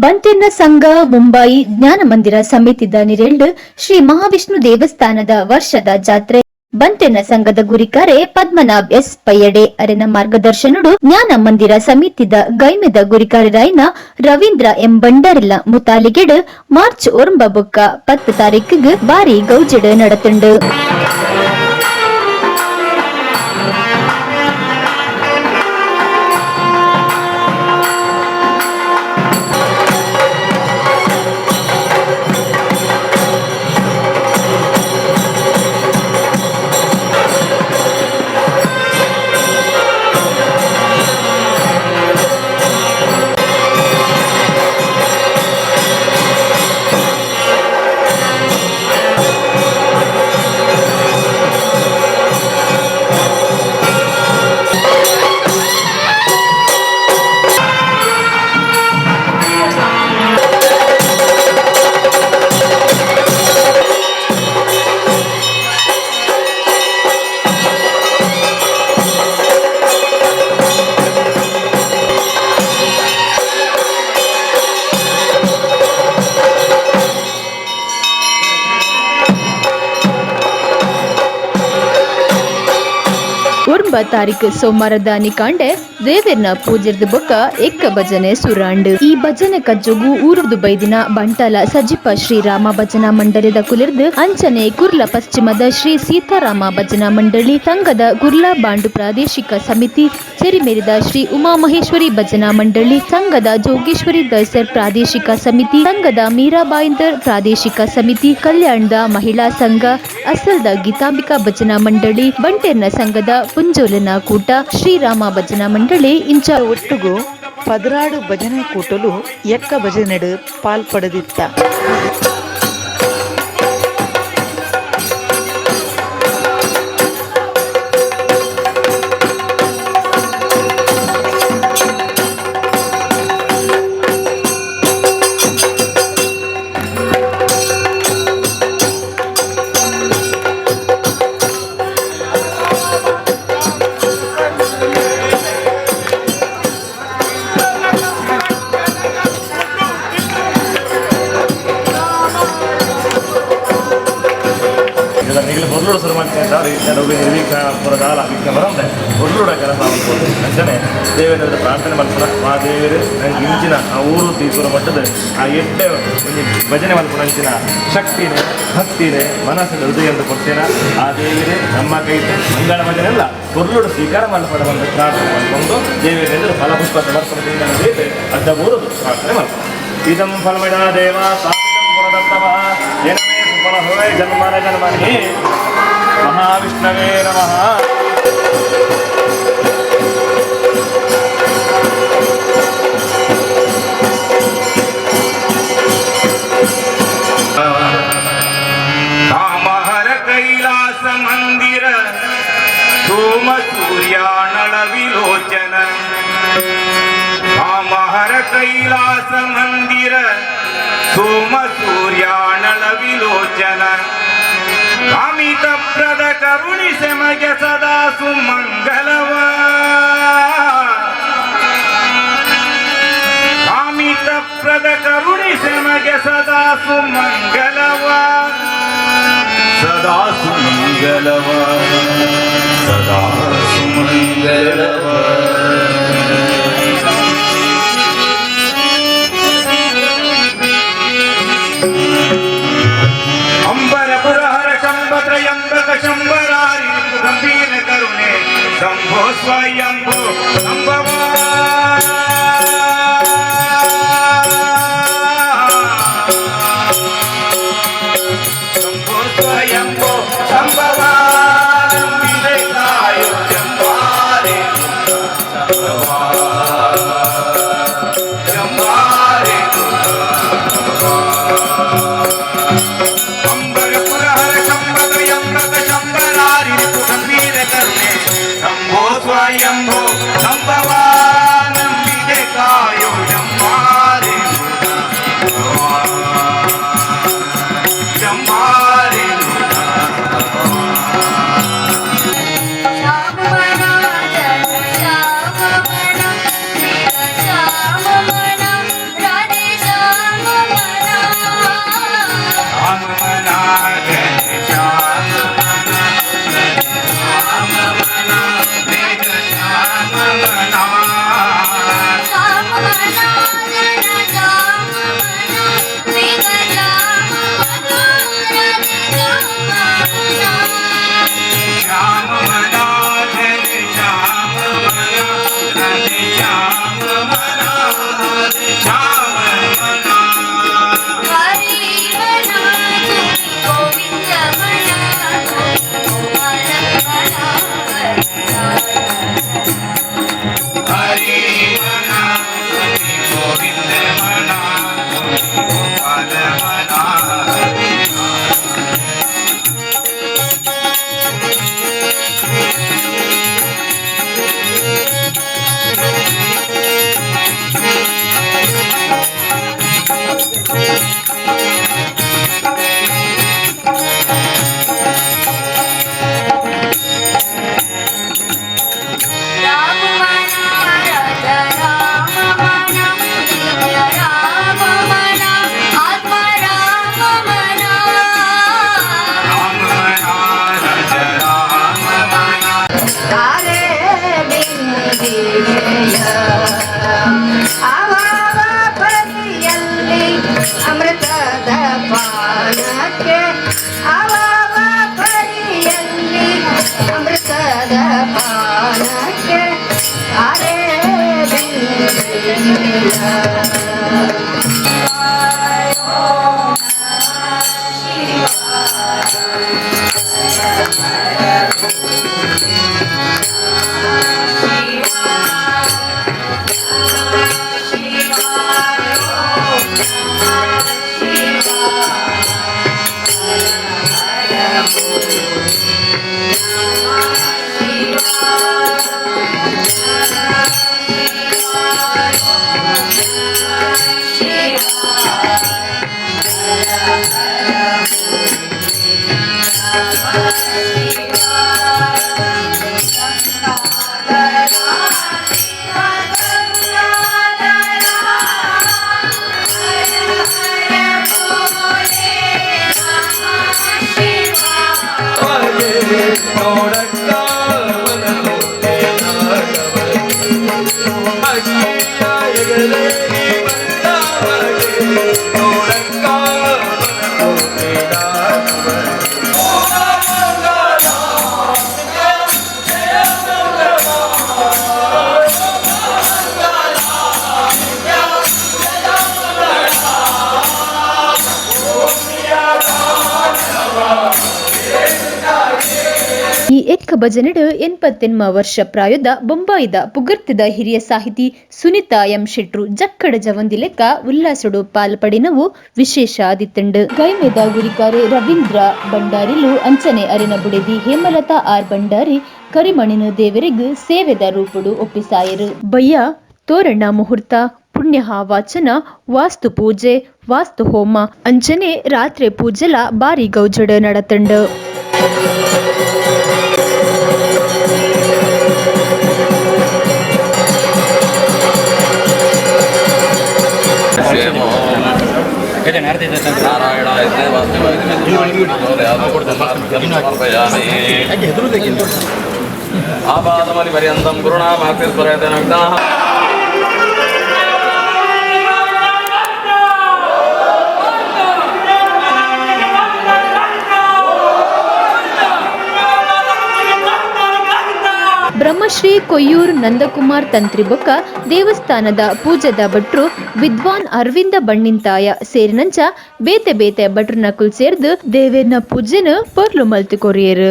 ಬಂಟೆರ್ನ ಸಂಘ ಮುಂಬಯಿ ಜ್ಞಾನ ಮಂದಿರ ಸಮಿತಿದ ನಿರೆಲ್ಡ್ ಶ್ರೀ ಮಹಾವಿಷ್ಣು ದೇವಸ್ಥಾನದ ವರ್ಷದ ಜಾತ್ರೆ. ಬಂಟೆರ್ನ ಸಂಘದ ಗುರಿಕಾರೆ ಪದ್ಮನಾಭ್ ಎಸ್ ಪಯ್ಯಡೆ ಅರೆನ ಮಾರ್ಗದರ್ಶನಡು ಜ್ಞಾನ ಮಂದಿರ ಸಮಿತಿದ ಗೈಮೆದ ಗುರಿಕಾರರಾಯ್ನ ರವೀಂದ್ರ ಎಂ ಬಂಡಾರಿಲ್ಲ ಮುತಾಲಿಗೆಡ್ ಮಾರ್ಚ್ 9 ಬೊಕ್ಕ 10 ತಾರೀಕಿಗೆ ಬಾರಿ ಗೌಜೆಡ್ ನಡತುಂಡು. 9 ತಾರೀಕು ಸೋಮವಾರದ ನಿಕಾಂಡೆ ದೇವೆರ್ನ ಪೂಜೆರ್ದ ಬೊಕ್ಕ ಎಕ್ಕ ಭಜನೆ ಸುರಾಂಡ್. ಈ ಭಜನೆ ಕಜ್ಜೊಗು ಊರುದು ಬೈದಿನ ಬಂಟಾಲ ಸಜಿಪ ಶ್ರೀರಾಮ ಭಜನಾ ಮಂಡಳಿದ ಕುಲಿರ್ದು, ಅಂಚನೆ ಕುರ್ಲ ಪಶ್ಚಿಮದ ಶ್ರೀ ಸೀತಾರಾಮ ಭಜನಾ ಮಂಡಳಿ, ಸಂಘದ ಕುರ್ಲಾ ಬಾಂಡು ಪ್ರಾದೇಶಿಕ ಸಮಿತಿ, ಚೆರಿಮೇರಿದ ಶ್ರೀ ಉಮಾಮಹೇಶ್ವರಿ ಭಜನಾ ಮಂಡಳಿ, ಸಂಘದ ಜೋಗೇಶ್ವರಿ ದರ್ಸರ್ ಪ್ರಾದೇಶಿಕ ಸಮಿತಿ, ಸಂಘದ ಮೀರಾಬಾಯಿಂದರ್ ಪ್ರಾದೇಶಿಕ ಸಮಿತಿ, ಕಲ್ಯಾಣದ ಮಹಿಳಾ ಸಂಘ, ಅಸಲ್ದ ಗೀತಾಂಬಿಕಾ ಭಜನಾ ಮಂಡಳಿ, ಬಂಟೆರ್ನ ಸಂಘದ ಪುಂಜೋಲನ ಕೂಟ, ಶ್ರೀರಾಮ ಭಜನಾ ಮಂಡಳಿ ಇಂಚ ಒಟ್ಟುಗು 16 ಭಜನೆ ಕೂಟಲು ಎಕ್ಕ ಭಜನೆಡು ಪಾಲ್ಪಡೆದಿತ್ತ. ಇದನ್ನ ಈಗಲೇ ಮೊದಲು ಶುರು ಮಾಡ್ತೀನಿ ಅಂತ ನಿರ್ವೀಕ್ಷ ಪುರದಾಲ ವಿಘ್ನ ಬರಂದೆ ಮೊದಲು ಕೆಲಸ ಆಗ್ಬೋದು. ಅಂಚನೆ ದೇವೇಂದ್ರದ ಪ್ರಾರ್ಥನೆ ಮಲ್ಪುನ ಆ ದೇವರು ನಂಗೆ ಇಂಚಿನ ಆ ಊರು ತೀಪುರ ಮಟ್ಟದ ಆ ಎಡ್ಡೆ ಒಂಜಿ ಭಜನೆ ಮಲ್ಪುನ ಅಂಚಿನ ಶಕ್ತಿನೇ ಭಕ್ತಿನೇ ಮನಸ್ಸಿನ ಹೃದಯ ಅಂತ ಕೊಡ್ತೇನೆ. ಆ ದೇವರೇ ನಮ್ಮ ಕೈತೆ ಮಂಗಳ ಭಜನೆ ಎಲ್ಲ ಕೊರ್ಲುಡು ಸ್ವೀಕಾರ ಮಲ್ಪಡ ಒಂದು ಪ್ರಾರ್ಥನೆ ಮಲ್ಕೊಂಡು ದೇವೇಂದ್ರ ಫಲಪುಷ್ಪ ಸಮರ್ಪಣೆ ದೇವೆ ಅಡ್ಡ ಊರು ಪ್ರಾರ್ಥನೆ ಮಲ್ಪುನ. ಇದಂ ಫಲಮಿಡ ದೇವ ಸಾಧಿತಂ ಪುರದತ್ತವ ಏನಮೇ ಸುಫಲ ಹೃದಯ ಜನ್ಮನ ಜನ್ಮನಿ ಮಹಾವಿಷ್ಣವೇ ನಮಃ. ಕಾಮಹರ ಕೈಲಾಸ ಮಂದಿರ ಸೋಮ ಸೂರ್ಯಾನಳ ವಿಲೋಚನ. ಕಾಮಹರ ಕೈಲಾಸ ಮಂದಿರ ಸೋಮ ಸೂರ್ಯಾನಳ ವಿಲೋಚನ. ಕಾಮಿತ ಪ್ರದ ಕರುಣಿಸೆ ಮಗೆ ಸದಾ ಸುಮಂಗಲವ. ಕಾಮಿತ ಪ್ರದ ಕರುಣಿಸೆ ಮಗೆ ಸದಾ ಸುಮಂಗಲವ. ಸದಾ ಸುಮಂಗಲವ, ಸದಾ ಸುಮಂಗಲವ. ಅಂಬರ ಪುರಹರ ಶಂಭ ತ್ರಯಂಬಕ ಶಂಭರಾರಿ ಗಂಭೀರ ಕರುಣೆ ಶಂಭೋ ಸ್ವಯಂಭೋ ಸಂಭವ. ಶಂಭೋ ಸ್ವಯಂಭೋ ಸಂಭವ. ನಂಬಿದೆ ಕಾಯೋ ಜಂಬಾರೆ. ಎಕ್ಕ ಭಜನೆಡು 80 ವರ್ಷ ಪ್ರಾಯದ ಬೊಂಬಾಯಿದ ಪುಗರ್ತಿದ ಹಿರಿಯ ಸಾಹಿತಿ ಸುನೀತಾ ಎಂ ಶೆಟ್ರು ಜಕ್ಕಡ ಜವಂದಿ ಲೆಕ್ಕ ಉಲ್ಲಾಸಡು ಪಾಲ್ಪಡಿನವು ವಿಶೇಷ ಆದಿತ್ತಂಡು. ಗೈಮೆದ ಗುರಿಕಾರೆ ರವೀಂದ್ರ ಭಂಡಾರಿಲು ಅಂಚನೆ ಅರಿನ ಬುಡೆದಿ ಹೇಮಲತಾ ಆರ್ ಭಂಡಾರಿ ಕರಿಮಣಿನ ದೇವರಿಗ್ ಸೇವೆದ ರೂಪುಡು ಒಪ್ಪಿಸಾಯರು. ಬಯ್ಯ ತೋರಣ ಮುಹೂರ್ತ, ಪುಣ್ಯ ವಾಚನ, ವಾಸ್ತು ಪೂಜೆ, ವಾಸ್ತು ಹೋಮ ಅಂಚನೆ ರಾತ್ರಿ ಪೂಜೆಲ ಬಾರಿ ಗೌಜಡ ನಡತಂಡು. ಆಪಾದಮನಿ ಪರ್ಯಂತಂ ಗುರುಣಾಮಾತ್ಯಸ್ಪರೇತನ. ಬ್ರಹ್ಮಶ್ರೀ ಕೊಯ್ಯೂರ್ ನಂದಕುಮಾರ್ ತಂತ್ರಿ ಬೊಕ್ಕ ದೇವಸ್ಥಾನದ ಪೂಜೆದ ಭಟ್ರು ವಿದ್ವಾನ್ ಅರವಿಂದ ಬಣ್ಣಿಂತಾಯ ಸೇರಿನಂಚ ಬೇತೆ ಬೇತೆ ಭಟ್ರನಕುಲ್ ಸೇರ್ದು ದೇವೇರ್ನ ಪೂಜೆನ ಪೊರ್ಲು ಮಲ್ತು ಕೊರಿಯರು.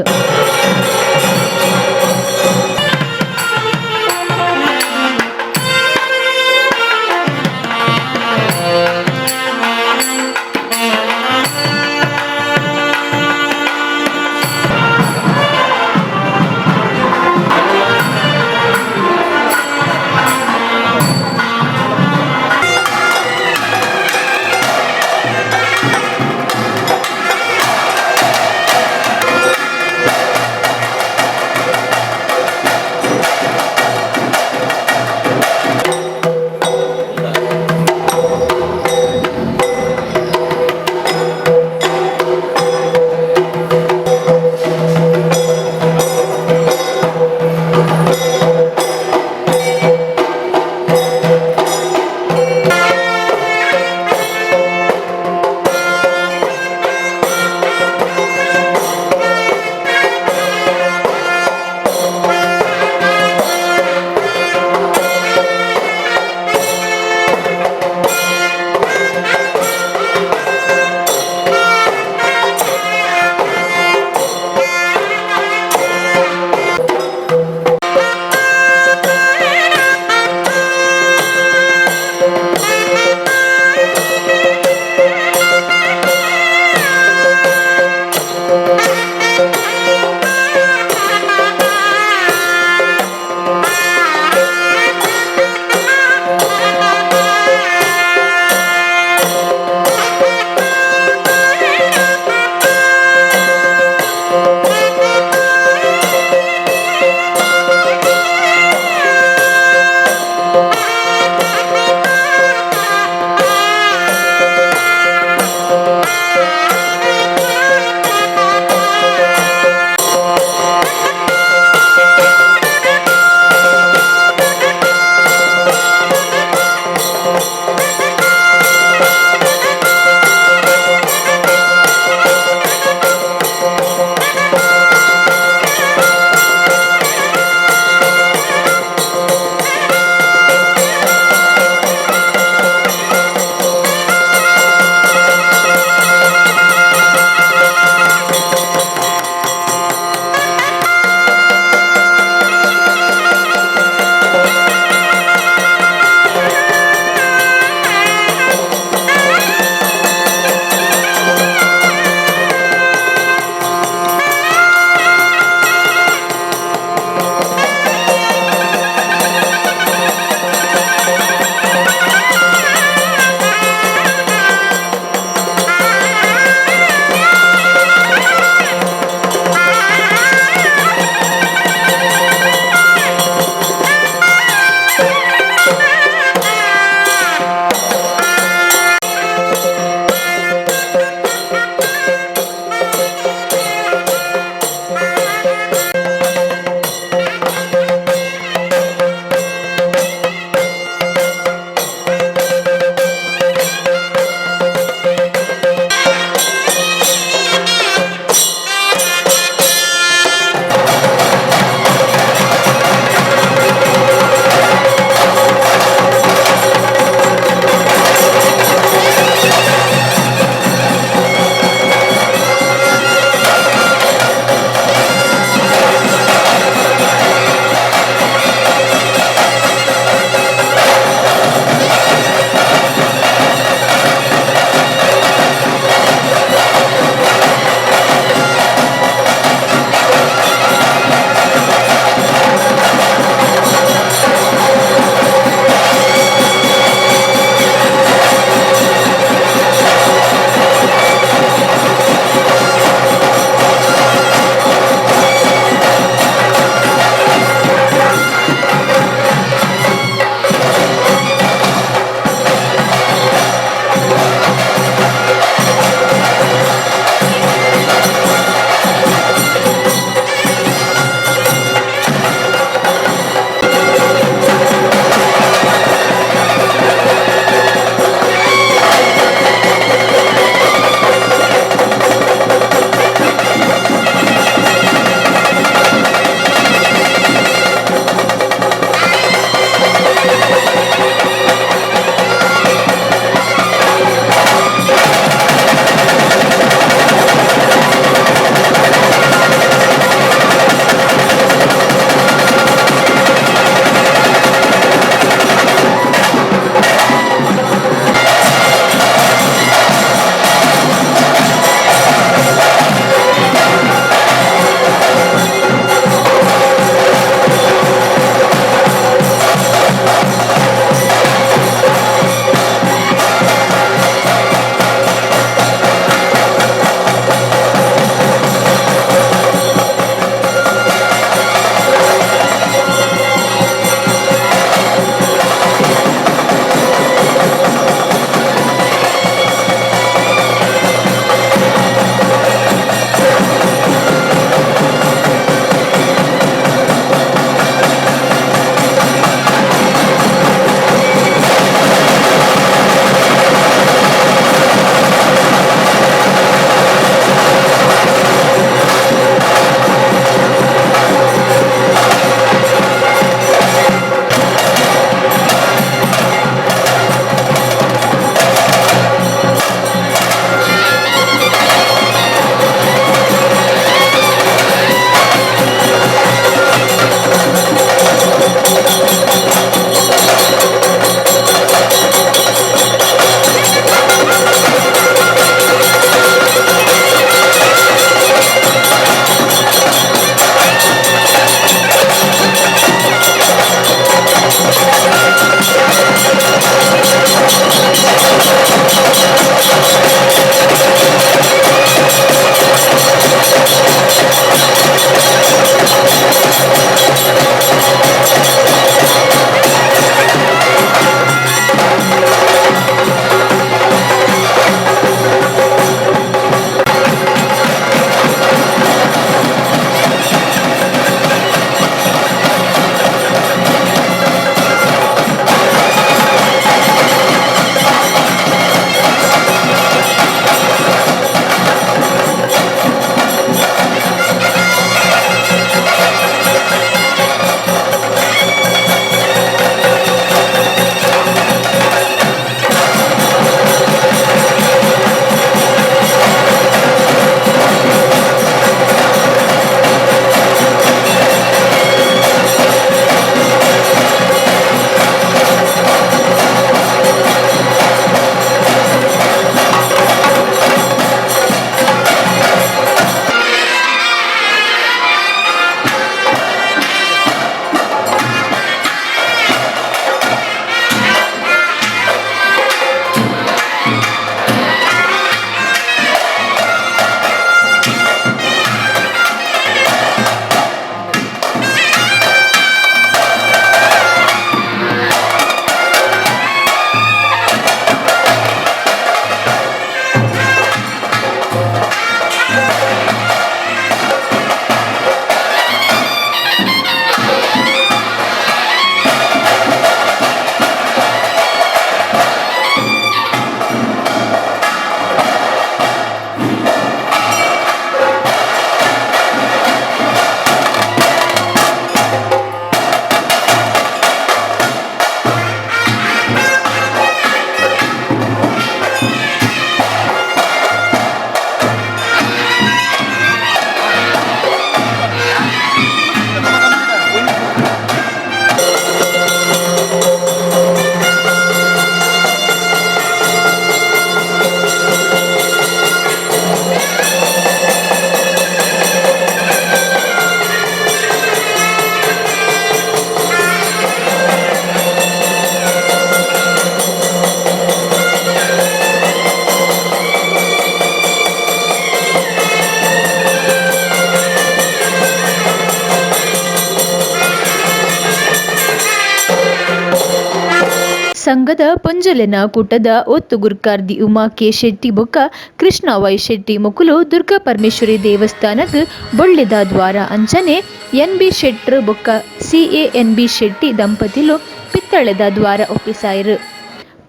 ಸಂಘದ ಪೊಂಜೊಲೆನ ಕೂಟದ ಒತ್ತು ಗುರ್ಕಾರ್ದಿ ಉಮಾ ಕೆ ಶೆಟ್ಟಿ ಬೊಕ್ಕ ಕೃಷ್ಣ ವೈ ಶೆಟ್ಟಿ ಮೊಕುಲು ದುರ್ಗಾ ಪರಮೇಶ್ವರಿ ದೇವಸ್ಥಾನಗ್ ಬೊಳ್ಳಿದ ದ್ವಾರ ಅಂಚನೆ ಎನ್ ಬಿ ಶೆಟ್ರು ಬೊಕ್ಕ C A N B Shetty ದಂಪತಿಲು ಪಿತ್ತಳೆದ ದ್ವಾರ ಒಪ್ಪಿಸಾಯರು.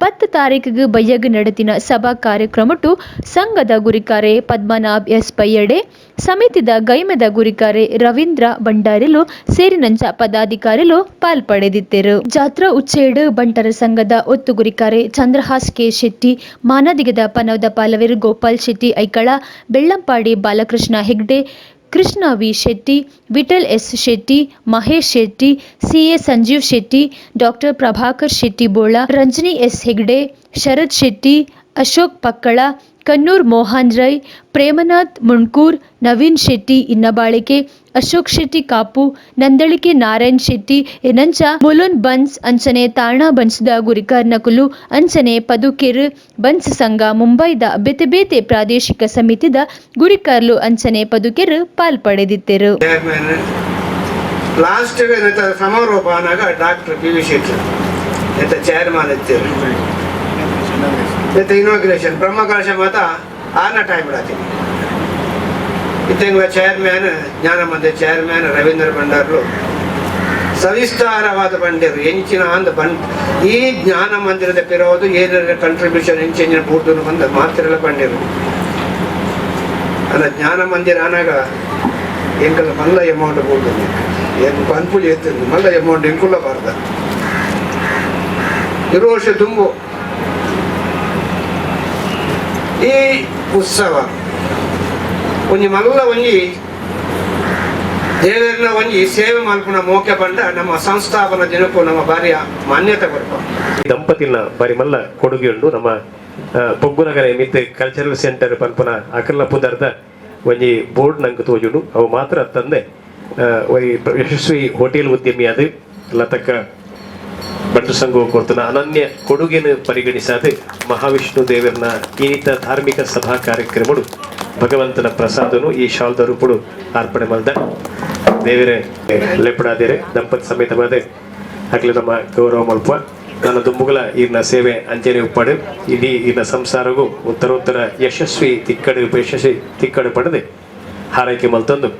10 ತಾರೀಕಿಗೆ ಬಯ್ಯಗ್ ನಡೆತಿನ ಸಭಾ ಕಾರ್ಯಕ್ರಮಟು ಸಂಘದ ಗುರಿಕಾರೆ ಪದ್ಮನಾಭ್ ಎಸ್ ಪಯ್ಯಡೆ, ಸಮಿತಿದ ಗೈಮದ ಗುರಿಕಾರೆ ರವೀಂದ್ರ ಭಂಡಾರಿಲು ಸೇರಿನಂಚ ಪದಾಧಿಕಾರಿಲು ಪಾಲ್ಪಡೆದಿದ್ದರು. ಜಾತ್ರಾ ಉಚ್ಚೇಡು ಬಂಟರ ಸಂಘದ ಒತ್ತು ಗುರಿಕಾರೆ ಚಂದ್ರಹಾಸ್ ಕೆ ಶೆಟ್ಟಿ, ಮಾನದಿಗದ ಪನವದ ಪಾಲವೇರು Gopal Shetty Aikala, Bellampady Balakrishna Hegde, Krishna V Shetty, Vittal S Shetty, Mahesh Shetty, CA Sanjeev Shetty, doctor Prabhakar Shetty Bola, Ranjani S Hegde, Sharath Shetty, Ashok Pakkala, Kannur Mohan Rai, Premanath Mundkur, Naveen Shetty Innabalike, Ashok Shetty Kapu, Nandalike Narayan Shetty Enancha Mulun buns ಅಂಚನೆ ತಾಣ ಬನ್ಸ್ದ ಗುರಿಕಾರ್ ನಕುಲು ಅಂಚನೆ ಪದುಕೆರು buns ಸಂಘ ಮುಂಬೈದ ಬೇತೆ ಬೇತೆ ಪ್ರಾದೇಶಿಕ ಸಮಿತಿದ ಗುರಿಕಾರ್ಲು ಅಂಚನೆ ಪದುಕೆರು ಪಾಲ್ಪಡೆದಿದ್ದರು. ಚೇರ್ಮನ್ ಲಾಸ್ಟ್ ಸಮಾರೋಪ ಆನಾಗ ಡಾಕ್ಟರ್ ಪಿ ವಿ ಶೆಟ್ಟಿ ಎಂತ ಚೇರ್ಮನ್ ಇತ್ತೀರು. ಇನಾಗ್ರೇಷನ್ ಬ್ರಹ್ಮಕಲಶ ಮಾತ ಆನ ಟೈಮ್ ಇಡಾತೀನಿ. ಇತ್ತೆಂಗ್ಲ ಚೇರ್ಮ್ಯಾನ್ ಜ್ಞಾನಮಂದಿರ ಚೇರ್ಮ್ಯಾನ್ ರವೀಂದ್ರ ಭಂಡಾರ್ಲು ಸವಿಸ್ತಾರವಾದ ಬಂಡಿರು ಎಂಚಿನ ಅಂದ ಬಂ ಈ ಜ್ಞಾನ ಮಂದಿರದ ಪಿರೋದು ಏನಾರ ಕಂಟ್ರಿಬ್ಯೂಷನ್ ಎಂಚಿನ ಪೂರ್ತು ಬಂದ ಮಾತಿರಲ್ಲ ಬಂಡಿರು. ಅಲ್ಲ ಜ್ಞಾನ ಮಂದಿರ ಆನಾಗ ಎಂಕಲ್ ಮಲ್ಲ ಅಮೌಂಟ್ ಪೂರ್ತುಂದು ಏನು ಪನ್ಪುಲಿ ಎತ್ತುಂದು ಮಲ್ಲ ಅಮೌಂಟ್ ಎಂಕುಲ್ಲ ಬಾರ್ದ ಇರು ವರ್ಷ ತುಂಬು ಈ ಉತ್ಸವ ಒಂಜಿ ಮಲ್ಲ ಒಂಜಿ ದೇವರನ್ನ ಒಂಜಿ ಸೇವೆ ಮಲ್ಪುನ ಮೋಕೆ ಪಂಡ ನಮ್ಮ ಸಂಸ್ಥಾಪನಾ ದಿನಕ್ಕೂ ನಮ್ಮ ಭಾರಿಯ ಮಾನ್ಯತೆ ಕೊಡ್ಪ. ದಂಪತಿನ ಬಾರಿ ಮಲ್ಲ ಕೊಡುಗೆ ಉಂಡು. ನಮ್ಮ ಪೊಗ್ಗುನಗರ ಮಿತ್ ಕಲ್ಚರಲ್ ಸೆಂಟರ್ ಪನ್ಪುನ ಅಕಲ್ನ ಪುದರ್ದ ಒಂಜಿ ಬೋರ್ಡ್ ನಂಗೆ ತೋಜುಂಡು. ಅವು ಮಾತ್ರ ತಂದೆ ಯಶಸ್ವಿ ಹೋಟೆಲ್ ಉದ್ಯಮಿ ಅದು ಲತಕ್ಕ ಭಟ್ರು ಸಂಘ ಕೊಡ್ತನ ಅನನ್ಯ ಕೊಡುಗೆನು ಪರಿಗಣಿಸಾದ ಮಹಾವಿಷ್ಣು ದೇವರನ ಈನಿತ ಧಾರ್ಮಿಕ ಸಭಾ ಕಾರ್ಯಕ್ರಮಡು ಭಗವಂತನ ಪ್ರಸಾದನು ಈ ಶಾಲ್ದ ರೂಪುಡು ಅರ್ಪಣೆ ಮಲ್ದ ದೇವರೇ ಲೆಪ್ಪಡಾದೇರೆ ದಂಪತಿ ಸಮೇತವಾದ ಅಕ್ಲೆ ನಮ್ಮ ಗೌರವ ಮಲ್ಪ. ನನ್ನ ದುಂಬುಗಳ ಈರ್ನ ಸೇವೆ ಅಂಚನೆ ಉಪ್ಪಾಡು ಇಡೀ ಈರ್ನ ಸಂಸಾರಗೂ ಉತ್ತರೋತ್ತರ ಯಶಸ್ವಿ ತಿಕ್ಕಡು ಯಶಸ್ವಿ ತಿಕ್ಕಡು ಪಡೆದು ಹಾರೈಕೆ ಮಲ್ತಂದು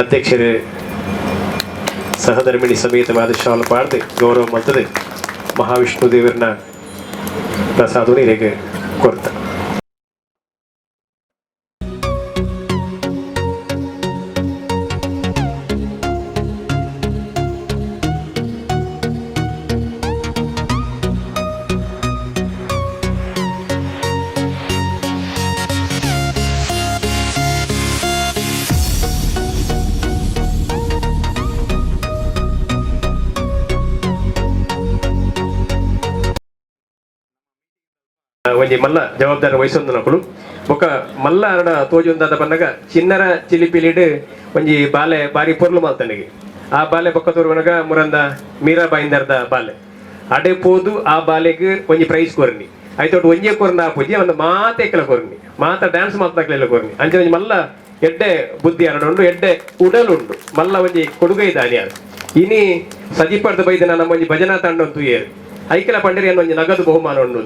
ಅಧ್ಯಕ್ಷರೇ ಸಹಧರ್ಮಿಣಿ ಸಮೇತವಾದ ಶಾಲು ಪಾಡ್ದು ಗೌರವ ಮಲ್ತದೆ ಮಹಾವಿಷ್ಣು ದೇವರನ್ನ ಪ್ರಸಾದನು ಇರೆಗೆ ಕೊರ್ತ. ಒಂಜಿ ಮಲ್ಲ ಜವಾಬ್ದಾರಿ ವಹಿಸೊಂದು ಬೊಕ ಮಲ್ಲ ಅರಡ ತೋಜೊಂದಾದ ಪನ್ನಗ ಚಿನ್ನರ ಚಿಲಿಪಿಲಿಡ್ ಒಂಜಿ ಬಾಲೆ ಬಾರಿ ಪೊರ್ಲು ಮಲ್ತನಿಗೆ ಆ ಬಾಲೆ ಬೊಕ್ಕ ತೋರುವನಗ ಮುರಂದ ಮೀರಾ ಬಾಯಿಂದರ್ದ ಬಾಲೆ ಅಡೆ ಪೋದು ಆ ಬಾಲೆಗ್ ಒಂಜಿ ಪ್ರೈಸ್ ಕೊರ್ನಿ ಐತೊಟ್ಟು ಒಂಜೇ ಕೊರ್ನ ಪೂಜೆ ಒಂದು ಮಾತೇಕಲ ಕೊರ್ನಿ ಮಾತ ಡ್ಯಾನ್ಸ್ ಮಾತಾಕ್ಲೆಲ್ಲ ಕೊರ್ನಿ ಅಂಚೆ ಒಂಜಿ ಮಲ್ಲ ಎಡ್ಡೆ ಬುದ್ಧಿ ಅರಡುಂಡು ಎಡ್ಡೆ ಉಡಲುಂಡು ಮಲ್ಲ ಒಂಜಿ ಕೊಡುಗೈ ದಾನಿ ಅದು ಇನಿ ಸಜಿಪರ್ದ ಬೈದಿನ ನಮ್ಮ ಒಂಜಿ ಭಜನಾ ತಂಡ ತೂಯೇರು ಐಕಲ ಪಂಡರಿ ಅನ್ನೋ ಒಂಜಿ ನಗದು ಬಹುಮಾನ ಉಂಡು.